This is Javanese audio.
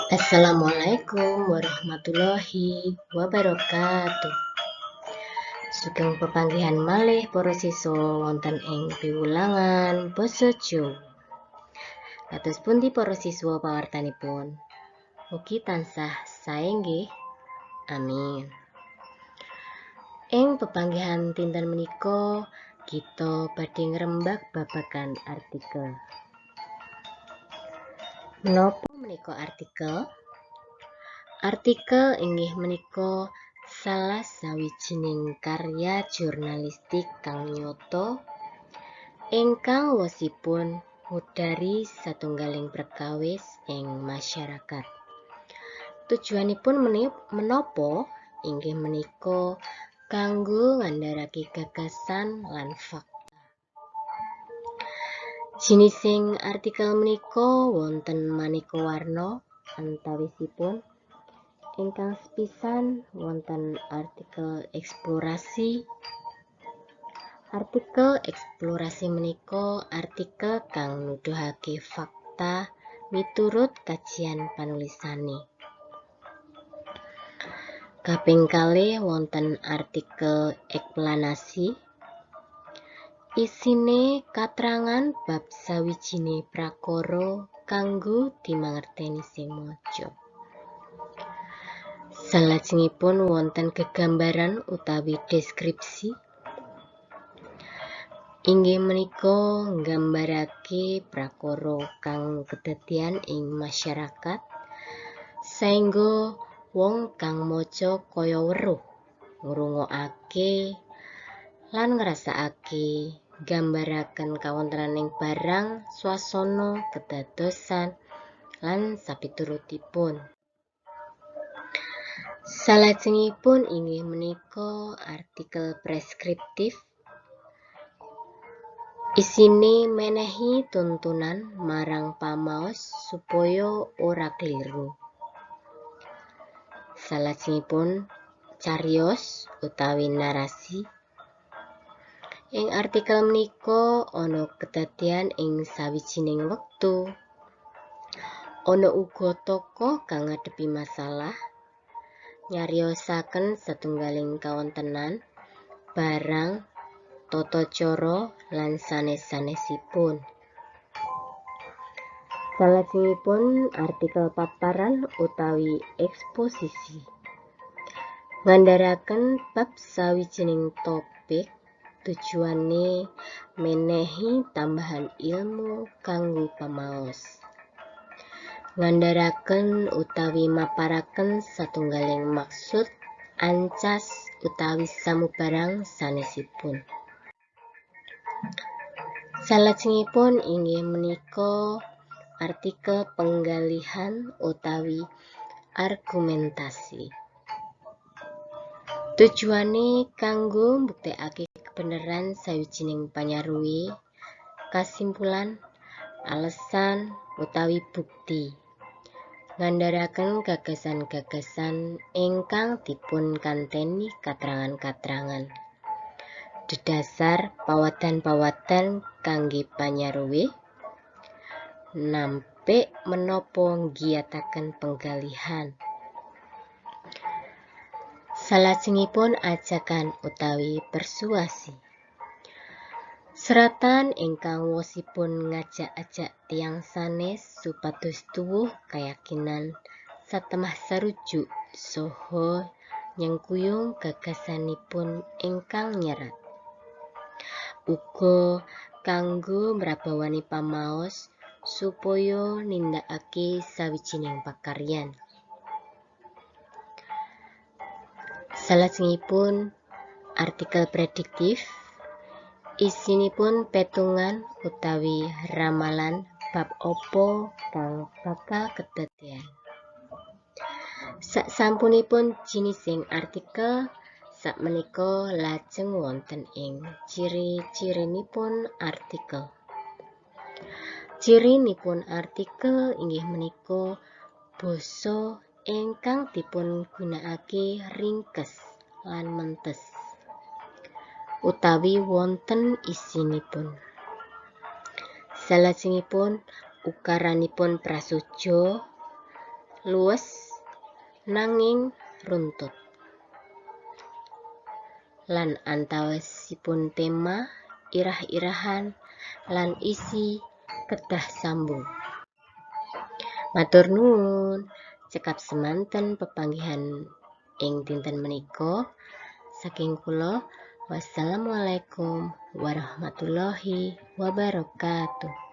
Assalamualaikum warahmatullahi wabarakatuh. Sugeng pepanggihan malih para siswa wonten ing piwulangan basa Jawa. Kados pundi para siswa pawartanipun? Mugi tansah sae nggih. Amin. Ing pepanggihan dinten menika kita badhe ngrembak babagan artikel. Menapa menika artikel? Artikel inggih menika salah sawijining karya jurnalistik kang nyata ingkang wosipun ngudari satunggaling perkawis ing masyarakat. Tujuanipun menapa? Inggih menika kanggo ngandharake gagasan lan fakta. Jinising artikel menika wonten maneka warna, antawisipun ingkang sepisan wonten artikel eksplorasi. Artikel eksplorasi menika artikel kang nuduhake fakta miturut kajian panulisane. Kaping kalih wonten artikel ekplanasi. Isine katrangan bab sawijine prakara kanggo dimangerteni sing maca. Salajengipun wonten gegambaran utawi deskripsi. Inggih menika nggambarake prakara kang kedadian ing masyarakat saengga wong kang maca kaya weruh, ngrungokake lan ngrasakake nggambaraken kawontenaning barang, swasana, kedadosan, lan sapiturutipun. Salajengipun inggih menika artikel preskriptif. Isine menehi tuntunan marang pamaos supaya ora kliru. Salajengipun cariyos utawi narasi. Ing artikel menika ana kedadian ing sawijining wektu. Ana uga tokoh kang ngadepi masalah, nyariosaken satunggaling kawontenan, barang, tata cara lan sanes-sanesipun. Salajengipun artikel paparan utawi eksposisi. Ngandharaken bab sawijining topik, tujuane menehi tambahan ilmu kanggo pamaos. Ngandharaken utawi maparaken satunggaling maksud, ancas utawi samubarang sanesipun. Salajengipun inggih menika artikel penggalihan utawi argumentasi. Tujuane kanggo mbuktekake kebeneran sawijining panyaruwe, kasimpulan, alesan utawi bukti. Ngandharaken gagasan-gagasan ingkang dipun kanteni katrangan-katrangan. Dedasar pawadan-pawadan kangge panyaruwe, nampik menapa nggiyataken penggalihan. Salajengipun ajakan utawi persuasi. Seratan ingkang wosipun ngajak-ajak tiyang sanes supados tuwuh kayakinan satemah sarujuk saha nyengkuyung gagasanipun ingkang nyerat. Uga kanggo mrabawani pamaos supaya nindakake sawijining pakaryan. Salajengipun artikel prediktif. Isinipun petungan utawi ramalan bab apa kang bakal kedadean. Sasampunipun jinising artikel sakmenika lajeng wonten ing ciri-cirinipun artikel. Cirinipun artikel inggih menika basa ingkang dipun gunakake ringkes lan mentes utawi wonten isinipun. Salajengipun ukaranipun prasaja, Luwes nanging runtut. Lan antawisipun tema, irah-irahan, lan isi kedah sambung. Matur nuwun, cekap semanten pepanggihan ing dinten menika. Saking kula, wassalamualaikum warahmatullahi wabarakatuh.